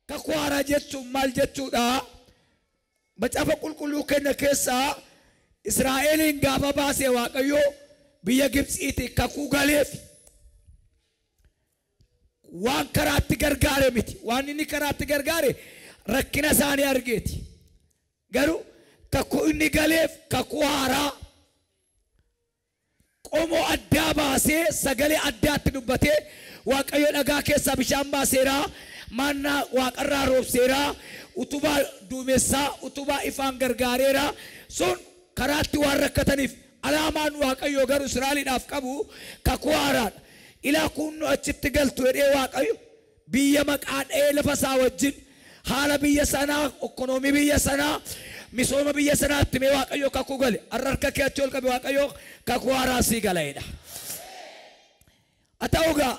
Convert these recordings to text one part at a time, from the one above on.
Kakuu haaraa jechuun maal jechuudha? Macaafa qulqulluu keenya keessaa Israa'eliin gaafa baasee Waaqayyo biyya Gibxiitii kakuu galeef waan karaatti gargaare miti. Waan inni karaatti gargaare rakkina isaanii argeeti. Garuu kakuu inni galeef kakuu haaraa qomoo addaa baasee sagalee addaatti dubbatee Waaqayyo dhagaa keessaa bishaan baaseera. Manna waaqarraa roobseera, utubaa duumessaa, utubaa ifaan gargaareera. Sun karaatti waan rakkataniif alaamaan Waaqayyo garuu Israa'eliidhaaf qabu kakuu haaraadha. Ilaa kunnu achitti galtu jedhee Waaqayyo biyya maqaa dha'ee lafa isaa wajjin haala biyya sanaa, ikkonoomii biyya sanaa, misooma biyya sanaatti mee Waaqayyo kakuu gale. Har'a harka kee achi ol qabe Waaqayyo kakuu haaraa sii galeedha. Haa ta'u egaa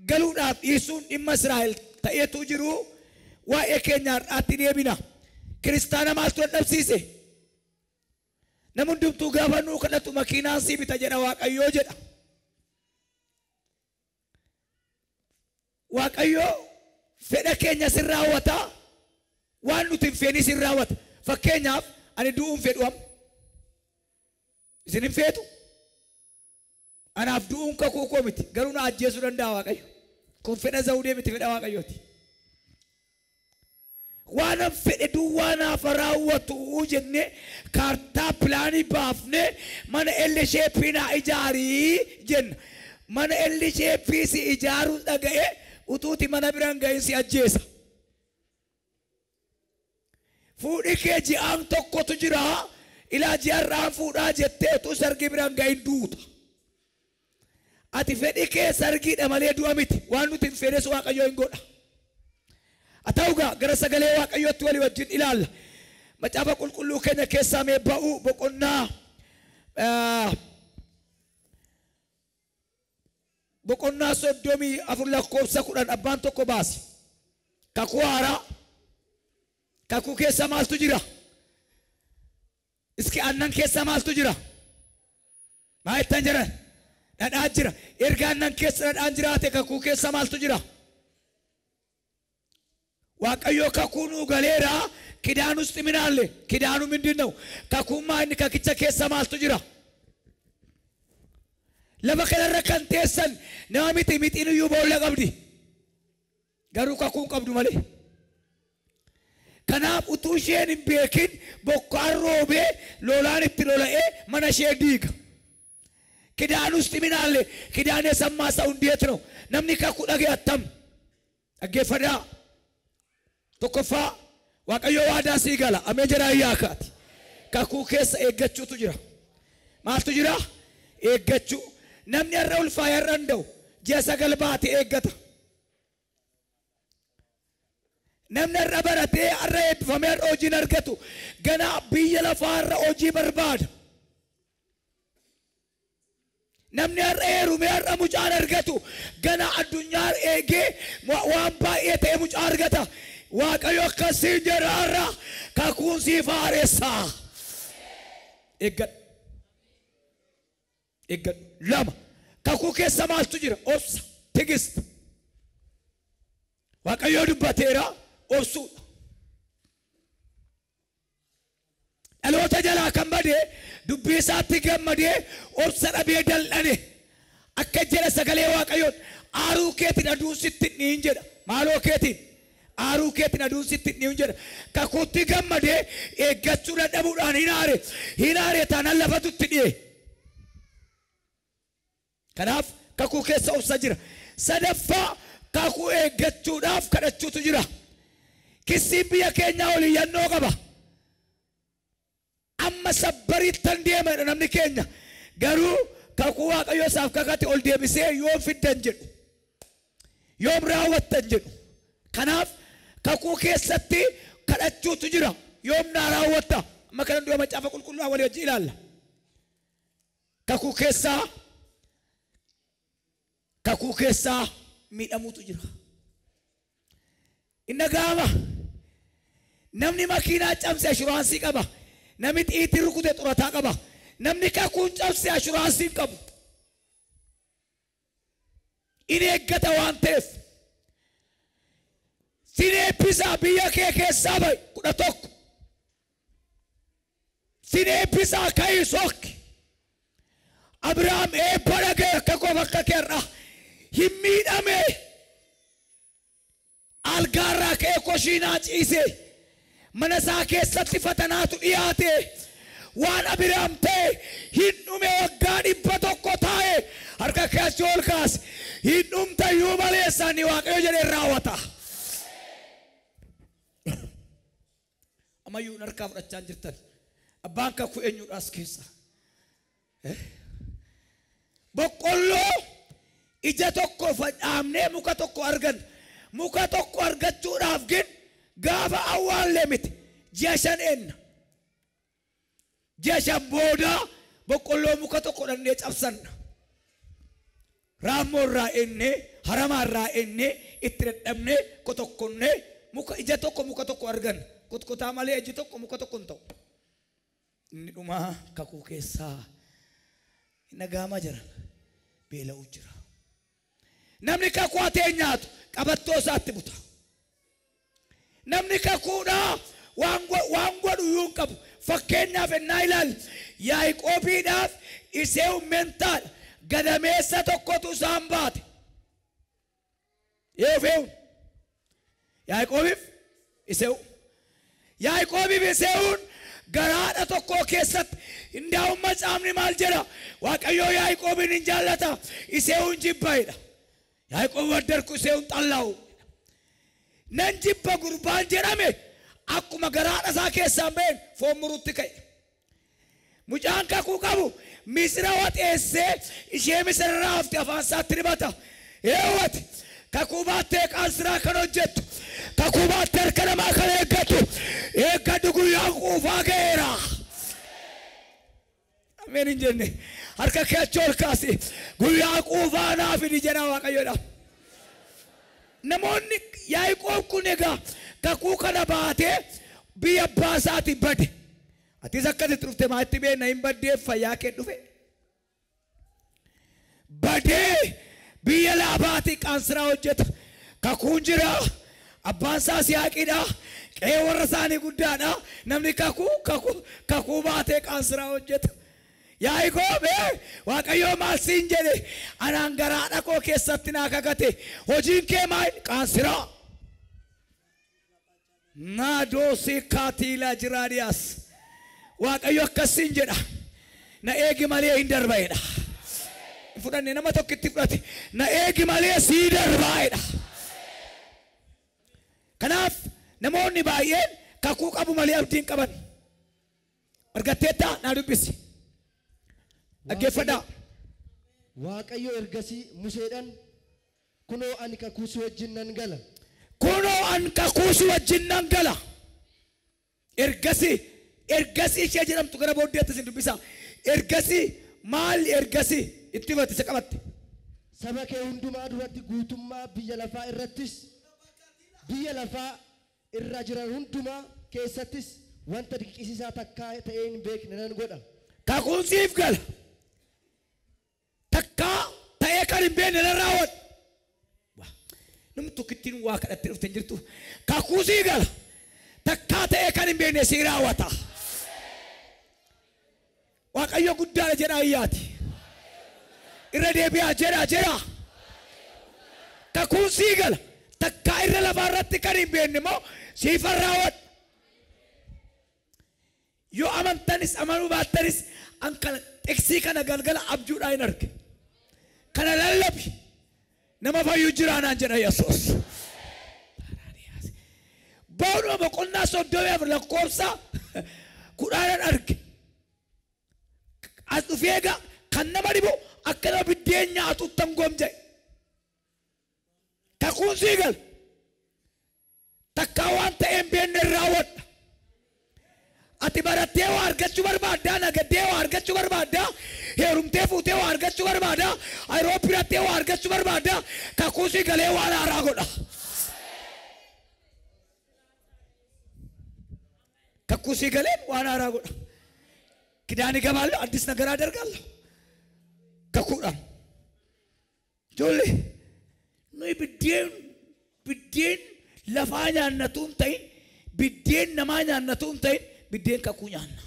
galuudhaaf dhiisuun dhimma Israa'el ta'eetu jiru waa'ee keenya har'aatti deebina. Kiristaana maaltu dadhabsiise? Namni hundumtuu gaafa nuu kadhatu makiinaan sii bita jedha Waaqayyoo jedha. Waaqayyoo fedha keenya sin raawwata, waan nuti hin feene sin raawwata. Fakkeenyaaf ani du'uun fedhu amma. Isin hin feetu? Anaaf du'uun kakuu koo miti, garuu na ajjeesuu danda'a Waaqayyo. Kun fedha Zawudee miti, fedha Waaqayyooti. Waan an fedhe duwwaa naaf raawwatu jennee kaartaa pilaanii baafnee mana L sheeppii naa ijaarii jenna. Mana L sheeppii si ijaaruu dhaga'ee utuuti mana biraan gahin si ajjeesa. Fuudhi kee ji'aan tokkotu jira. Ilaa ji'arraan fuudhaa jettee utuu sargii biraan gahin duuta. Ati fedhi kee sargiidha malee du'a miti. Waan nuti hin feenes Waaqayyo hin godha. Haa ta'u egaa gara sagalee Waaqayyootti walii wajjin ilaalla. Macaafa qulqulluu keenya keessaa mee ba'uu boqonnaa boqonnaa 34 lakkoofsa 10 abbaan tokko baase. Kakuu haaraa. Kakuu keessa maaltu jira? Iski aannan keessa maaltu jira? Maa jettan jedhan? Dhadhaa jira. Erga aannan keessa dhadhaan jiraate kakuu keessa maaltu jira? Waaqayyo kakuu nuu galeera. Kidaanus ximinaalle. Kidaanu mindin ነው? Kakuummaa inni kakicha keessa maaltu jira? Lafa kanarra kan teessan nama miti, mixiin iyyuu boolla qabdi. Garuu kakuun qabdu malee. Kanaaf utuu isheen hin beekin bokkaan roobee lolaan itti lola'ee mana ishee diiga. Kidaanus ximinaalle. Kidaan eessammaa isa hundeet ነው? Namni kakuu dhagee attam? Dhaggeeffadhaa. Tokkoffaa Waaqayyo waadaa sii gala. Amee jedhaa ayyaa kaati. Kakuu keessa eeggachuutu jira. Maaltu jira? Eeggachuu. Namni har'a ulfaa'ee har'a hin da'u. Ji'a 9 baate eeggata. Namni har'a baratee har'a eebbifamee har'a hojii hin argatu. Ganaa biyya lafaa har'a hojii barbaada. Namni har'a heerumee har'a mucaan argatu. Ganaa addunyaa eegee waan baay'ee ta'e mucaa argata. Waaqayyo akkasiin jedha har'a kakuun siif haaressaa. Eeggadhu. Eeggadhu. 2 kakuu keessa maaltu jira? Obsa. Tigist. Waaqayyo dubbateera obsuudha. Dhaloota jalaa kan bade dubbii isaatti gammadee obsa dhabee dal'ane. Akka jedha sagalee Waaqayyoon aaruu keetiin aduun sitti hin dhi'in jedha. Maaloo keetiin? Aaruu keetiin aduun sitti hin dhi'in jedha. Kakuutti gammadee eeggachuu dadhabuudhaan hin aare. Hin aare taanaan lafatu itti dhi'e. Kanaaf kakuu keessa obsa jira. 3ffaa kakuu eeggachuudhaaf kadhachuutu jira. Kissiin biyya keenyaa ol iyyannoo qaba. Amma sabbariittan deemadha namni keenya. Garuu kakuu Waaqayyo isaaf kakate ol deebisee yoom fiddan jedhu. Yoom raawwattan jedhu. Kanaaf kakuu keessatti kadhachuutu jira. Yoom naa raawwatta? Amma kana dura macaafa qulqulluu walii wajjin ilaalla. Kakuu keessaa miidhamuutu jira. Inna gaama namni makiinaa cabse ashuraansii qaba. Namni xiitii rukute xurataa qaba. Namni kakuun cabse ashuraansii hin qabu. Inni eeggata waan ta'eef. Sin eebbisaa biyya kee keessaa ba'i 11. Sin eebbisaa ka'ii sokki. Abrahaam eebba dhaga'e akka koof akka keerra hin miidhame. Algaarraa ka'ee koshiinaa ciise. Mana isaa keessatti fatanaatu dhiyaate. Waan Abrahaam ta'e hin dhume waggaa 100 taa'e harka keessa ol kaase. Hin dhumtayyuu malee isaanii Waaqayyo jedhee raawwata. Ammayyuu harkaa fudhachaa jirtan. Abbaan kakuu eenyuudhaas keessa. Boqqolloo ija tokko dhaabnee muka tokko argan. Muka tokko argachuudhaaf gin gaafa awwaallee miti. Ji'a 5 eenna. Ji'a 5 booda boqqolloo muka tokko dhannee cabsanna. Raammoo irraa eennee, haramaa irraa eennee, itti dadhabnee, qotokkonnee muka ija tokko muka tokko argan. Kotkotaa malee iji tokko muka tokko hin ta'u. Inni dhumaa kakuu keessaa hin dhaga'amaa jira. Beela'uu jira. Namni kakuu hatee nyaatu qabattoo isaatti buta. Namni kakuudhaa waan godhu iyyuu hin qabu. Fakkeenyaaf ennaa ilaalle Yaaqoobiidhaaf Eseewu mentaadha. Gadameessa tokkotu isaan baate. Eefeewun Yaaqoobiif Eseewu. Yaaqoobiif Eseewuun garaadha tokko keessatti hindaa'uun macaafni maal jedha? Waaqayyoo Yaaqoobiin hin jaallata, Eseewuun jibba jedha. Yaaqoob waddarku Eseewuun xallaa'u. Nan jibba gurbaan jedhame akkuma garaadha isaa keessaan ba'een foon muruutti ka'e. Mucaan kakuu qabu misira waxeessee ishee misira irraa hafte afaan isaatti dibata. Eewwati kakuu baattee qaansiraa kan hojjettu, kakuu baattee harka namaa kan eeggattu, eeggadhu guyyaan quufaa ga'eera. Ameen hin jenne harka kee achi ol kaasi guyyaa quufaa naa fidi jedha Waaqayyoodha. Namoonni Yaaqoob kun egaa kakuu kana baatee biyya abbaa isaatii bade. Atis akkasitti dhufte maalitti beekna hin baddeef fayyaa kee dhufe. Badee biyya laabaatii qaansiraa hojjeta. Kakuun jira. Abbaan isaas Yaaqiidha. Qe'ee warra isaanii guddaadha. Namni kakuu baatee qaansiraa hojjeta. Yaaqoob Waaqayyoo maal siin jedhe? Anaan garaadha koo keessatti naa kakate. Hojiin kee maal? Qaansiraa. Naadoosi kaatiilaa jiraadiyaas. Waaqayyo akkasiin jedha. Na eegi malee hin darbaa'edha. Fudhanne nama tokkotti fudhate. Na eegi malee sii darbaa'edha. Kanaaf namoonni baay'een kakuu qabu malee abdii hin qaban. Argatteettaa naa dubbisi. Dhaggeeffadhaa. Waaqayyo ergasii Museedhaan kunoo ani kakuu si wajjin nan gala. Kunoo ani kakuu si wajjin nan gala. Ergasii ishee jedhamtu gara booddeetti isin dubbisa. Ergasii maali ergasii itti himate isa qabatte. Saba kee hundumaa duratti guutummaa biyya lafaa irrattis biyya lafaa irra jiran hundumaa keessattis wanta dinqisiisaa takkaa ta'ee hin beekne nan godha. Kakuun siif gala. Takkaa ta'ee kan hin beekne nan raawwadha. Namni tokkittiin waa kadhattee dhufte hin jirtu. Kakuu sii gala. Takkaa ta'ee kan hin beekne sii raawwata. Waaqayyo guddaadha jedha ayyaati. Irra deebi'aa jedha jedha. Kakuun sii gala. Takkaa irra lafaa irratti kan hin beekne immoo siifan raawwadha. Yoo amantanis amanuu baattanis an kana xiqsii kana galgala abjuudhaan hin arge. Kana lallabi nama fayyuu jiraanaan jedha Yesuus. Boonuma boqonnaa 34 lakkoofsa 10 arge. As dhufee egaa kan nama dhibu akka nama biddeen nyaatutti hangoom jedhe. Kakuun sii gala. Takkaa waan ta'e hin beekne raawwadha. Ati barattee waa argachuu barbaaddaa, nagaddee waa argachuu barbaaddaa, heerumtee fuutee waa argachuu barbaaddaa, ayirooppirattee waa argachuu barbaaddaa, kakuu sii galee waan haaraa godha. Kakuu sii galeen waan haaraa godha. Kidaani gabaallo addis nagaraa dargaallo. Kakuudhaan. Ijoollee nuyi biddeen lafaa nyaannatu hin ta'in, biddeen namaa nyaannatu hin ta'in, biddeen kakuu nyaanna.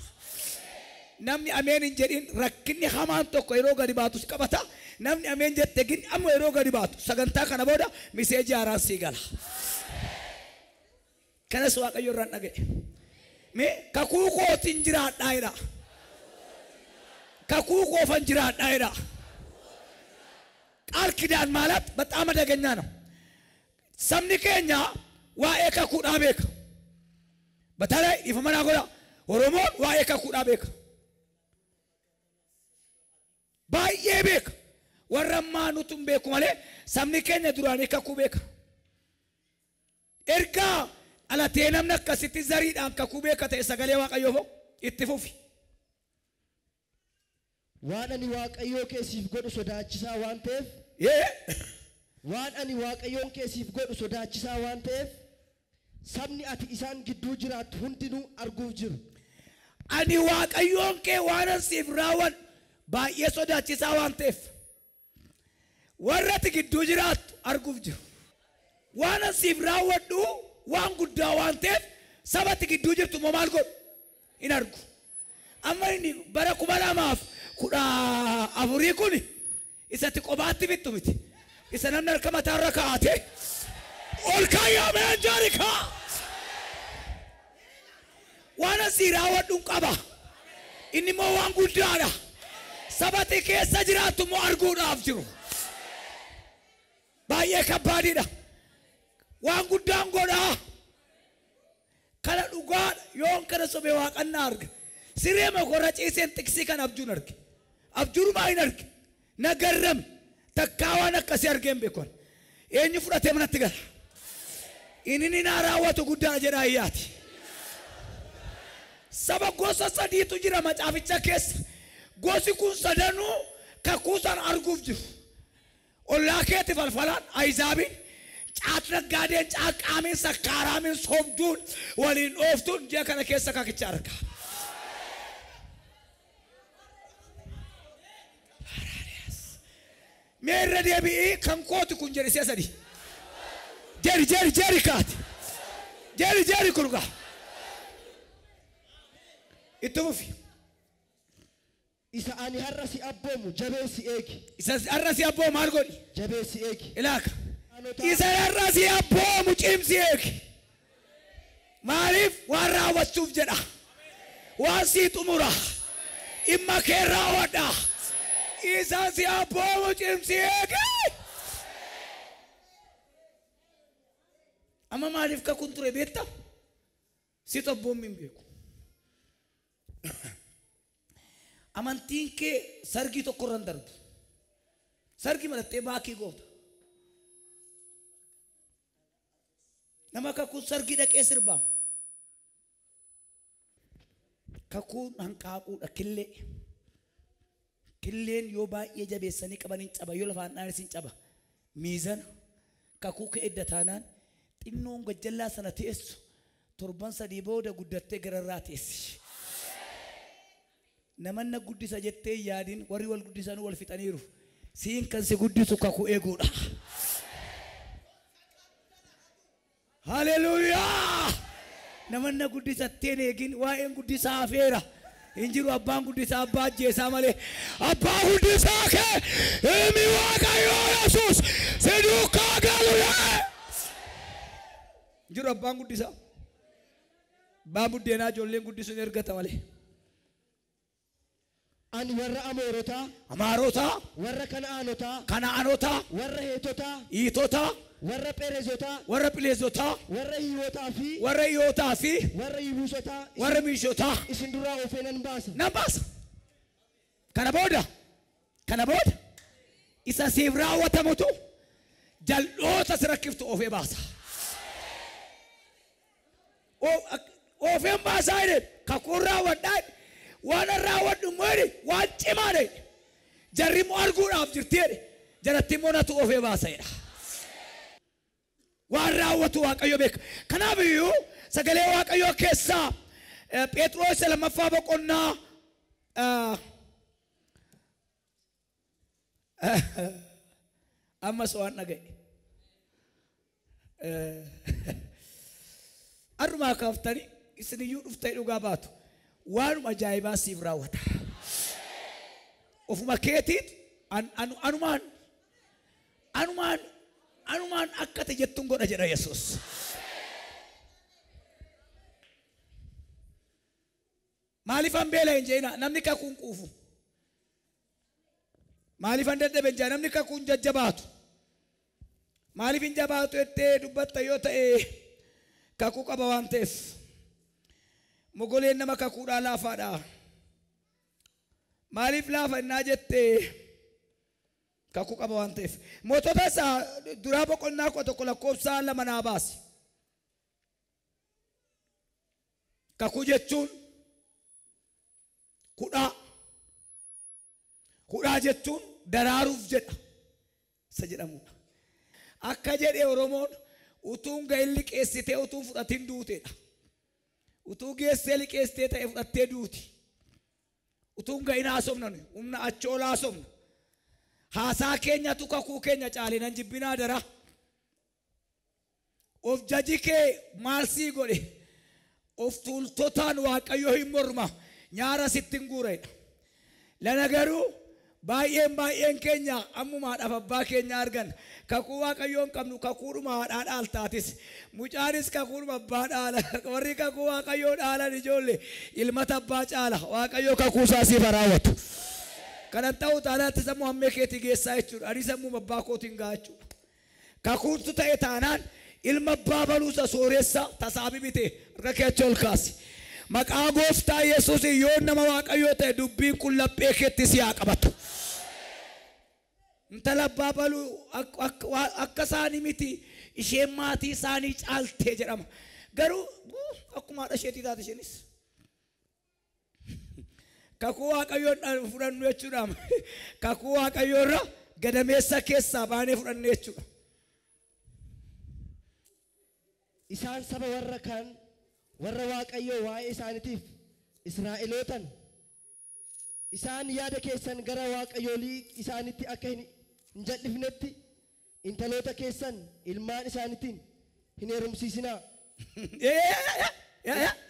Namni ameen hin jedhin rakkinni hamaan tokko yeroo gadi baatu si qabata. Namni ameen jette gin amma yeroo gadi baatu sagantaa kana booda miseejii haaraan sii gala. Kanas Waaqayyo irraan dhaga'e. Mee kakuu kootiin jiraadhaa jedha. Kakuu koofan jiraadhaa jedha. ቃል ኪዳን ማለት በጣም አደገኛ ነው። Sabni keenya waa'ee kakuudhaa beeka. በተለይ dhiifama naa godha. Oromoon waa'ee kakuudhaa beeka. Baay'ee beeka. Warra ammaa nutu hin beeku malee sabni keenya duraanii kakuu beeka. Ergaa dhalatee namni akkasitti zariidhaan kakuu beeka ta'e sagalee Waaqayyoo itti fufi. Waan ani Waaqayyoo kee siif godhu sodaachisaa waan ta'eef, waan ani Waaqayyoon kee siif godhu sodaachisaa waan ta'eef, sabni ati isaan gidduu jiraattu hundinuu arguuf jiru. Ani Waaqayyoon kee waan ani siif raawwadhu baay'ee sodaachisaa waan ta'eef, warra ati gidduu jiraattu arguuf jiru. Waan ani siif raawwadhu waan guddaa waan ta'eef, saba ati gidduu jirtu immoo maal godhu? Hin argu. Amma inni bara 2014 kun isatti qobaatti bittu miti. Isa namni harka mataarra kaa'ate ol kaayameen jaarikaa. Waan asii raawwadhu hin qaba. Inni immoo waan guddaadha. Sabati keessa jiraattu immoo arguudhaaf jiru. Baay'ee kabbaadidha. Waan guddaan godhaa. Kana dhugaadha. Yoon kana sobee waaqannaa arga. Siree mokorra ciiseen tiksii kan abjuun arge. Abjuurumaa hin arge. Na garrame. Takkaa waan akkasii argee hin beeku. Eenyu fudhatee manatti gala? Inni ni naa raawwatu guddaa jedha ayyaati. Saba gosa sadiitu jira macaaficha keessa. Gosi kun sadanuu kakuu sana arguuf jiru. Ollaa keetti falfalaan ayizaabiin caat naggaadeen caaqaamiin sakkaaraamiin sobduun waliin dhooftuun ji'a kana keessa kakicha arga. Mee irra deebi'ii kan kootu kun jedhe si'a sadi. Jeri jeri jeri kaati. Jeri jeri kun gaa. Itti fufi. Isa ani har'a si abboomu jabeessi eegi. Isa har'a si abboomu maal godhi? Jabeessi eegi. Ilaaka. Isa har'a si abboomu cimsi eegi. Maaliif waan raawwachuuf jedha. Waan sii xumura. Dhimma kee raawwadha. Isa si abboomu cimsi eegi. Amma maaliif kakuun ture beektaa? Situ abboommi hin beeku. Amantiin kee sargii tokko irra hin darbu. Sargii malattee baakii goota. Nama kakuun sargii dhaqee sirbaa. Kakuun hanqaaquudha killee. Killeen yoo baay'ee jabeessanii qaban hin caba, yoo lafaan dhaanis hin caba. Miizana kakuu kee edda taanaan xinnoon gajjallaa sana teessu torban sadii booda guddattee gararraa teessi. Namanna guddisa jettee yaadin warri wal guddisan wal fixaniiru. Siin kan si guddisu kakuu eeguudha. Haleluuyaa! Namanna guddisatteen eegin waa'een guddisaa hafeera. Hin jiru abbaan guddisaa abbaa ajjeesaa malee. Abbaa guddisaa kee ilmi Waaqayyoo Yesuus si duukaa galu yaa! Hin jiru abbaan guddisaa. Abbaan buddeenaa ijoolleen guddisuun ergata malee. Ani warra Amoorotaa, Amaarota, warra Kana'aanotaa, Kana'aanotaa, warra Heetotaa, Hiitotaa, warra Pherezotaa, warra Phileezotaa, warra Hiiwotaa fi warra Hiyootaa fi warra Yibuusotaa warra Miishotaa isin duraa oofee nan baasa. Nan baasa. Kana booda isa siif raawwatamutu jal'oota si rakkiftu oofee baasa. Oofeen baasaa jedhe kakuun raawwadhaa jedhe. Waan raawwadhu immoo jedhe waan cimaa jedhe. Jarri immoo arguudhaaf jirti jedhe. Jaratti immoo natu oofee baasa jedha. Waan raawwatu Waaqayyo beeka. Kanaaf iyyuu sagalee Waaqayyoo keessaa Phexros lammaffaa boqonnaa ammas waan dhaga'e. Arrumaa kaaftanii isiniyyuu dhuftanii dhugaa baatu. Waanuma ajaa'ibaa siif raawwata. Ofuma keetiit anumaan anumaan anumaan akka ta'e jettuun godha jedha Yesuus. Maaliifan beela hin jeena namni kakuun quufu. Maaliifan dadhabe hin jeena namni kakuun jajjabaatu. Maaliif hin jabaatu jettee dubbatta yoo ta'e kakuu qaba waan ta'eef. Mogoleen nama kakuudhaa laafaadha. Maaliif laafa innaa jettee kakuu qaba waan ta'eef. Mootota isaa duraa boqonnaa 11 lakkoofsa 2 naa baasi. Kakuu jechuun hudhaa. Hudhaa jechuun daraaruuf jedha. Isa jedhamudha. Akka jedhe Oromoon utuun ga'in liqeessitee utuun fudhatin duuteedha. Utuu geessee liqeessitee ta'e fudhattee duuti. Utuun ga'in haasofna nuyi humna achi ol haasofna. Haasaa keenyatu kakuu keenya caale nan jibbinaa dara. Of jaji kee maal sii godhe? Of tuultotaan Waaqayyo hin morma. Nyaara sitti hin guureedha. Lana garuu baay'een baay'een keenya ammumaadhaaf abbaa keenya argan. Kakuu Waaqayyoon qabnu kakuudhuma haadhaa dhaaltaatis. Mucaanis kakuudhuma abbaa dhaala. Warri kakuu Waaqayyoo dhaalan ijoollee ilmata abbaa caala. Waaqayyo kakuu isaa siif raawwatu. Kanan ta'u taanaatti sammuu hammee keetii geessaa jechuudha. Ani sammuu abbaa kootiin gahaa jechuudha. Kakuutu ta'e taanaan ilma abbaa baluusa sooressa tasaa bibite harka kee achi ol kaasi. Maqaa gooftaa Yesuus yoo nama Waaqayyoo ta'e dubbiin kun laphee keetti si haa qabatu. Intala abbaa baluu akka isaanii miti isheen maatii isaanii caaltee jedhama. Garuu akkuma haadha isheetii taate isheenis. Kakuu Waaqayyoon fudhannu jechuudha. Kakuu Waaqayyoo irra gadameessa keessaa baanee fudhanne jechuudha. Isaan saba warra kaan warra Waaqayyoo waa'ee isaaniitiif Israa'elootan isaan yaada keessan gara Waaqayyoolii isaanitti akka hin jal'ifnetti intaloota keessan ilmaan isaaniitiin hin heerumsiisinaa.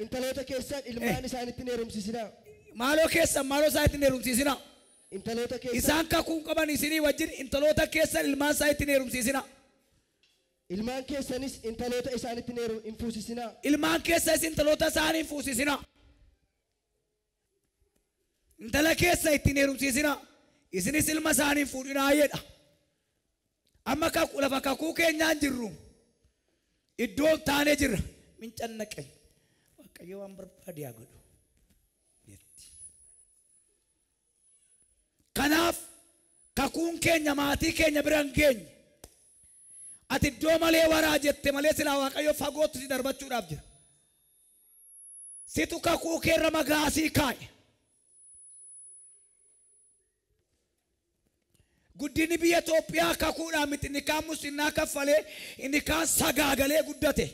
Intaloota keessan ilmaan isaaniitiin heerumsiisinaa. Maaloo keessan maaloo isaaniitiin heerumsiisinaa. Intaloota keessan isaan kakuun qaban isinii wajjin intaloota keessan ilmaan isaaniitiin heerumsiisinaa. Ilmaan keessanis intaloota isaaniitiin hin fuusisinaa. Ilmaan keessanis intaloota isaanii hin fuusisinaa. Intala keessa ittiin heerumsiisinaa. Isinis ilma isaanii hin fuudhinaa jedha. Amma lafa kakuu keenyaan jirru iddoo taanee jirra. Mincannaqe Waaqayyo waan barbaade haa godhu jetti. Kanaaf kakuun keenya maatii keenya bira hin geenye. Ati iddoo malee waraa jette malee silaa Waaqayyo fagootti si darbachuudhaaf jira. Situ kakuu keerra magaasii kaa'e. Guddinni biyya Itoophiyaa kakuudhaan miti inni kaan musinnaa kaffalee inni kaan sagaagalee guddate.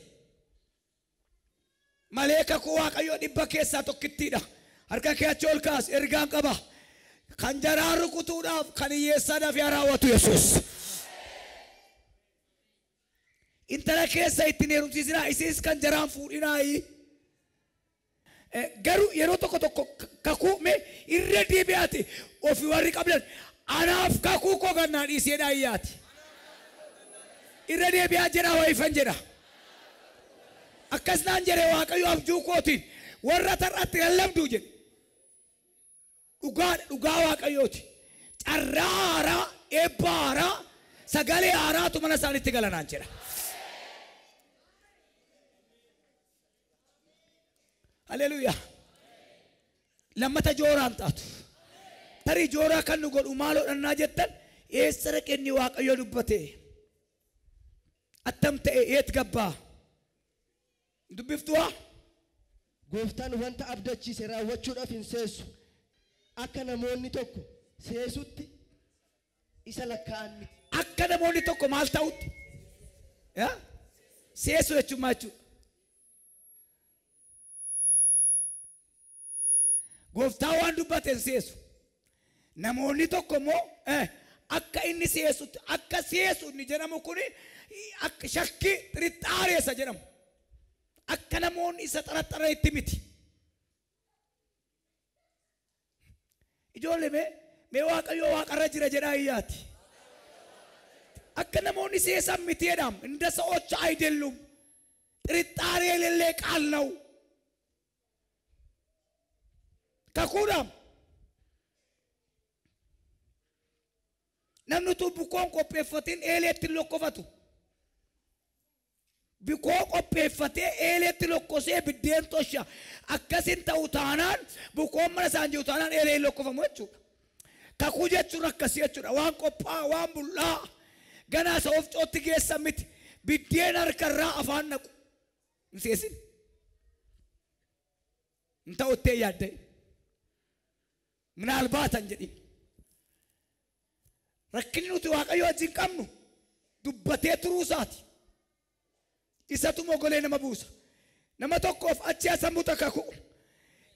Malee kakuu Waaqayyoo 100 keessaa tokkittiidha. Harka kee achi ol kaas ergaan qaba. Kan jaraa rukutuudhaaf kan hiyyeessaadhaaf yaa raawwatu Yesuus. Intala keessa ittiin heerumsiisinaa isinis kan jaraan fuudhinaayi. Garuu yeroo tokko tokko kakuu mee irra deebi'aati ofii warri qabdan anaaf kakuu koo gannaa dhiiseedhaa iyyaati. Irra deebi'aa jedhaa wayifan jedha. Akkas naan jedhe Waaqayyo abjuu kootiin warra tarraatti lallabduu jedhe. Dhugaa dhugaa Waaqayyooti. Carraa haaraa eebba haaraa sagalee haaraatu mana isaaniitti galanaan jedha. Haleluuyaa. Lammata jooraan taatu. Tarii jooraa kan nu godhu maaloo dhannaa jettan eessa dhaqe inni Waaqayyo dubbate? Attam ta'e eet gabbaa? Dubbiftuu haa? Gooftaan wanta abdachiise raawwachuudhaaf hin seessu. Akka namoonni tokko seesutti isa lakkaa'an miti. Akka namoonni tokko maal ta'utti? Seesu jechuun maal jechuudha? Gooftaa waan dubbate hin seesu. Namoonni tokko immoo akka inni seesutti akka seesu inni jedhamu kuni akka shakkii xirixxaareessa jedhamu. Akka namoonni isa xaraxaranitti miti. Ijoollee mee Waaqayyo waaqarra jira jedhaa iyyaati. Akka namoonni seesan miti jedham. እንደ ሰዎች አይደሉም። ጥርጣሬ የሌለ ቃል ነው። Kakuudhaam. Namni utuu bukoon qopheeffatiin eeleetti hin lokkofatu. Bukoo qopheeffatee eeleetti lokkosee biddeen tosha. Akkasin ta'u taanaan bukoon mana isaan jiru taanaan eelee hin lokkofamu jechuudha. Kakuu jechuun akkasii jechuudha. Waan qophaa'aa waan bul'aa ganaa isa ofcootti geessan miti. Biddeen harkarraa afaan naqu. Hin seesin. Hin ta'u ittee yaadda'e. ምናልባት እንጀዲ rakkinni nuti Waaqayyo wajjin qabnu dubbatee turuu isaati. Isatu mogolee nama buusa. Nama tokkoof achi asamuu takka ku'u.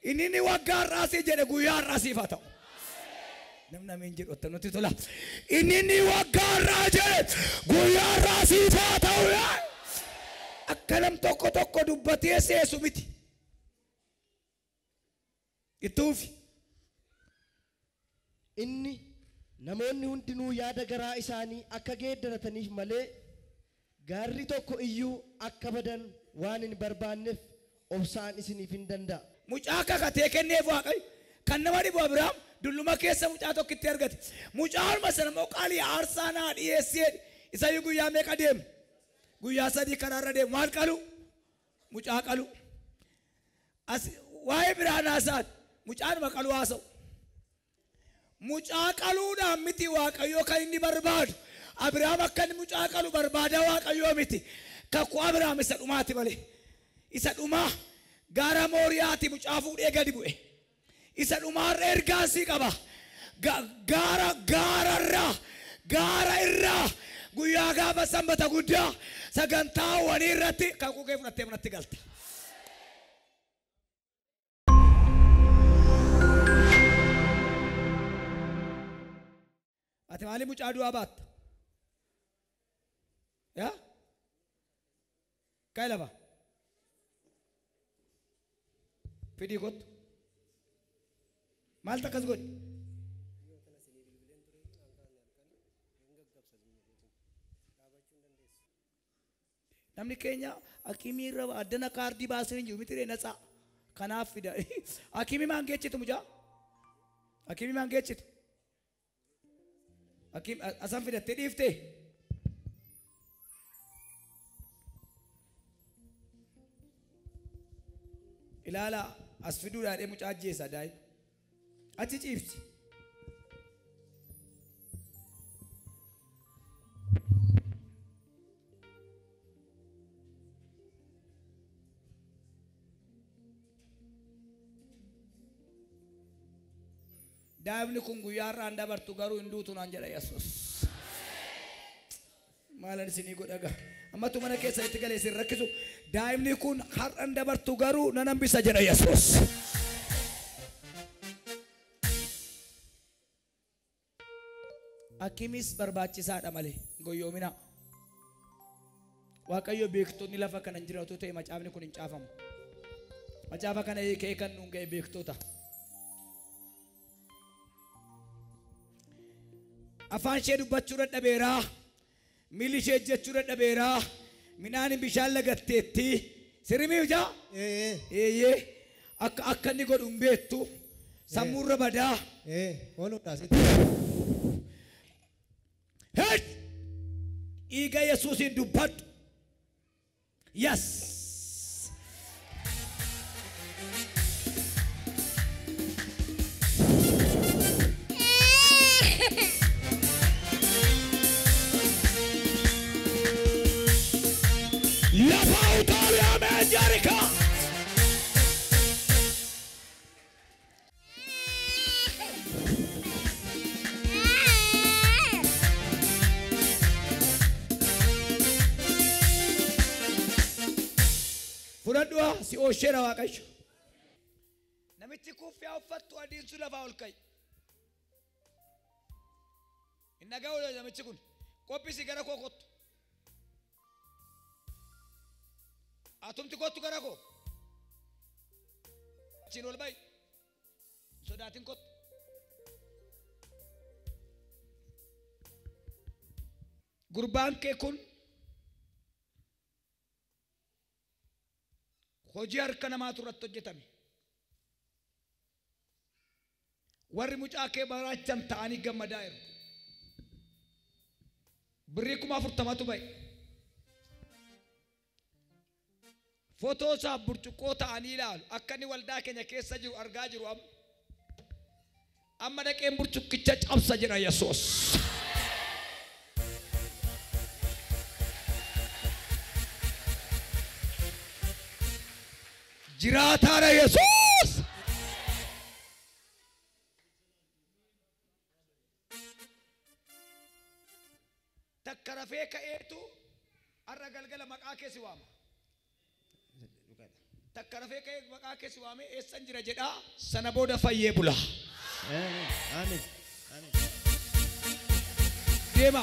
Inni ni waggaa har'aasii jedhe guyyaa har'aasiif haa ta'u. Namni ameen jedhu otto nutti tola. Inni ni waggaa har'aa jedhe guyyaa har'aasiif haa ta'u. Akka nam tokko tokko dubbatee seesu miti. Ittuufi. Inni namoonni hundinuu yaada garaa isaanii akka geeddarataniif malee gaarri tokko iyyuu akka badan waan hin barbaanneef obsaan isiniif hin danda'a. Mucaa kakatee kenneef Waaqayyo kan nama dhibu Abiraam dulluma keessa mucaa tokkitti argate. Mucaanuma sana immoo qaalii aarsaa naa dhiyeessee isayyuu guyyaa meeqa deemu? Guyyaa 3 karaarra deemu. Maal qalu? Mucaa qalu. As waa'ee biraan haasa'an mucaanuma qalu haasa'u. Mucaa qaluudhaan miti Waaqayyo kan inni barbaadu. Abiraam akka inni mucaa qalu barbaada Waaqayyo miti. Kakuu Abiraam isa dhumaati malee. Isa dhumaa gaara Mooriyaati mucaa fuudhee gadi bu'e. Isa dhumaarra ergaan sii qaba. Gaara gaararraa gaara irraa guyyaa gaafa sanbata guddaa sagantaa wanii irratti kakuu kee fudhattee manatti galta. Ati maaliif mucaa du'aa baatta? Yaa? Ka'i lafa. Fidii kottu. Maaltu akkas godhe? Namni keenya hakimii irra addana kaardii baasee hin jiru miti ree natsaa. Kanaaf fida. Hakimii maan geechitu mucaa? Hakimii maan geechitu? Hakim asan fidattee dhiiftee? Ilaala as fiduudhaan mucaa ajjeesa daa'ima. Achi ciibsi. Daa'imni kun guyyaa har'aan dabartu garuu hin duutu naan jedha Yesuus. Maalan isinii godha gaa. Ammatu mana keessa itti galee isin rakkisu. Daa'imni kun har'aan dabartu garuu nan hambisa jedha Yesuus. Hakimis barbaachisaadha malee goyyoominaa. Waaqayyo beektonni lafa kana hin jiraatu ta'e macaafni kun hin caafamu. Macaafa kana hiikee kan nuun ga'e beektota. Afaan ishee dubbachuu dadhabeeraa, miilli ishee ejjechuu dadhabeeraa, midhaan bishaan lagatteetti. Sirrii ijaa? Eeyyee. Akka akka inni godhu hin beektu. Sammuurra badaa. Hey! Dhiiga Yesuusiin dubbadhu. Yes! Lafa utaalee ameen Jericho. Fudhadhu si oosheera Waaqayyo. Namichi kuffaa uffattu adiin sun lafaa ol ka'i. Hin dhaga'u namichi kun. Qophisi gara koo kottu. Atumti kottu gara koo. Achiin ol ba'i. Sodaatin kottu. Gurbaan kee kun hojii harka namaatu irratti hojjetame. Warri mucaa kee baraachan ta'anii gammadaa jiru. Birrii 40,000tu ba'e. Footoo isaa burcuqqoo ta'anii ilaalu. Akka inni waldaa keenya keessa jiru argaa jiru amma. Amma dhaqeen burcuqqicha cabsa jedha Yesuus. Jiraataadha Yesuus. Takka rafee ka'eetu har'a galgala maqaa kee si waama. Takka rafee ka'ee maqaa kee si waamee eessan jira jedhaa sana booda fayyee bula. Amiin. Amiin. Deema.